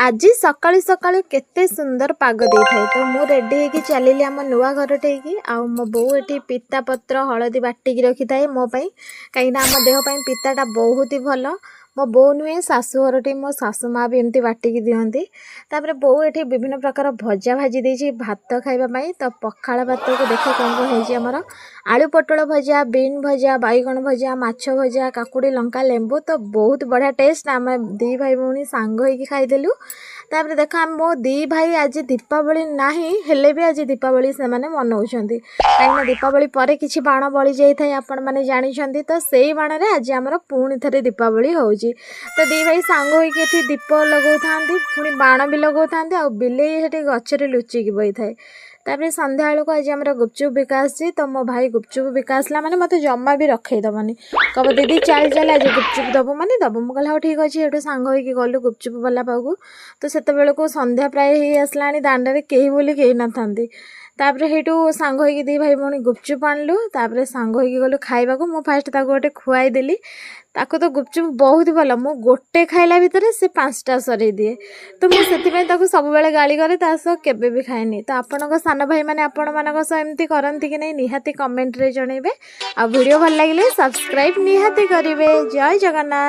ଆଜି ସକାଳୁ ସକାଳୁ କେତେ ସୁନ୍ଦର ପାଗ ଦେଇଥାଏ। ତ ମୁଁ ରେଡ଼ି ହେଇକି ଚାଲିଲି ଆମ ନୂଆ ଘରଠେଇକି। ଆଉ ମୋ ବୋଉ ଏଠି ପିତା ପତ୍ର, ହଳଦୀ ବାଟିକି ରଖିଥାଏ ମୋ ପାଇଁ, କାହିଁକିନା ଆମ ଦେହ ପାଇଁ ପିତାଟା ବହୁତ ହି ଭଲ। ମୋ ବୋଉ ନୁହେଁ, ଶାଶୁଘରଠି ମୋ ଶାଶୁ ମା ବି ଏମିତି ବାଟିକି ଦିଅନ୍ତି। ତାପରେ ବୋଉ ଏଠି ବିଭିନ୍ନ ପ୍ରକାର ଭଜା ଭାଜି ଦେଇଛି ଭାତ ଖାଇବା ପାଇଁ। ତ ପଖାଳ ଭାତକୁ ଦେଖ କ'ଣ କ'ଣ ହେଇଛି ଆମର: ଆଳୁ ପୋଟଳ ଭଜା, ବିନ୍ ଭଜା, ବାଇଗଣ ଭଜା, ମାଛ ଭଜା, କାକୁଡ଼ି, ଲଙ୍କା, ଲେମ୍ବୁ। ତ ବହୁତ ବଢ଼ିଆ ଟେଷ୍ଟ। ଆମେ ଦୁଇ ଭାଇ ଭଉଣୀ ସାଙ୍ଗ ହେଇକି ଖାଇଦେଲୁ। ତାପରେ ଦେଖ, ଆମ ମୋ ଦୁଇ ଭାଇ ଆଜି ଦୀପାବଳି ନାହିଁ, ହେଲେ ବି ଆଜି ଦୀପାବଳି ସେମାନେ ମନଉଛନ୍ତି, କାହିଁକିନା ଦୀପାବଳି ପରେ କିଛି ବାଣ ବଳି ଯାଇଥାଏ, ଆପଣମାନେ ଜାଣିଛନ୍ତି। ତ ସେଇ ବାଣରେ ଆଜି ଆମର ପୁଣି ଥରେ ଦୀପାବଳି ହେଉଛି। ତ ଦୁଇ ଭାଇ ସାଙ୍ଗ ହେଇକି ଏଠି ଦୀପ ଲଗାଉଥାନ୍ତି, ପୁଣି ବାଣ ବି ଲଗାଉଥାନ୍ତି, ଆଉ ବିଲେଇ ସେଠି ଗଛରେ ଲୁଚିକି ବଇଥାଏ। ତାପରେ ସନ୍ଧ୍ୟାବେଳକୁ ଆଜି ଆମର ଗୁପଚୁପ ବିକା ଆସିଛି। ତ ମୋ ଭାଇ ଗୁପଚୁପ ବିକା ଆସିଲା ମାନେ ମୋତେ ଜମା ବି ରଖେଇ ଦେବନି। କହିବ, "ଦିଦି, ଚାଲ ଚାଲ, ଆଜି ଗୁପଚୁପ ଦେବୁ ମାନେ ଦେବୁ।" ମୁଁ କହିଲି, "ହଉ, ଠିକ୍ ଅଛି।" ଏଠୁ ସାଙ୍ଗ ହେଇକି ଗଲୁ ଗୁପଚୁପ ବାଲା ପାଖକୁ। ତ ସେତେବେଳକୁ ସନ୍ଧ୍ୟା ପ୍ରାୟ ହେଇ ଆସିଲାଣି, ଦାଣ୍ଡରେ କେହି ବୋଲି କେହି ନଥାନ୍ତି। ତାପରେ ସେଇଠୁ ସାଙ୍ଗ ହେଇକି ଦୁଇ ଭାଇ ଭଉଣୀ ଗୁପଚୁପ ଆଣିଲୁ। ତାପରେ ସାଙ୍ଗ ହେଇକି ଗଲୁ ଖାଇବାକୁ। ମୁଁ ଫାଷ୍ଟ ତାକୁ ଗୋଟେ ଖୁଆଇଦେଲି। ତାକୁ ତ ଗୁପଚୁପ ବହୁତ ଭଲ। ମୁଁ ଗୋଟେ ଖାଇଲା ଭିତରେ ସେ 5ଟା ସରେଇ ଦିଏ। ତ ମୁଁ ସେଥିପାଇଁ ତାକୁ ସବୁବେଳେ ଗାଳି କରେ, ତା ସହ କେବେ ବି ଖାଏନି। ତ ଆପଣଙ୍କ ସାନ ଭାଇମାନେ ଆପଣମାନଙ୍କ ସହ ଏମିତି କରନ୍ତି କି ନାହିଁ, ନିହାତି କମେଣ୍ଟରେ ଜଣେଇବେ। ଆଉ ଭିଡ଼ିଓ ଭଲ ଲାଗିଲେ ସବସ୍କ୍ରାଇବ୍ ନିହାତି କରିବେ। ଜୟ ଜଗନ୍ନାଥ।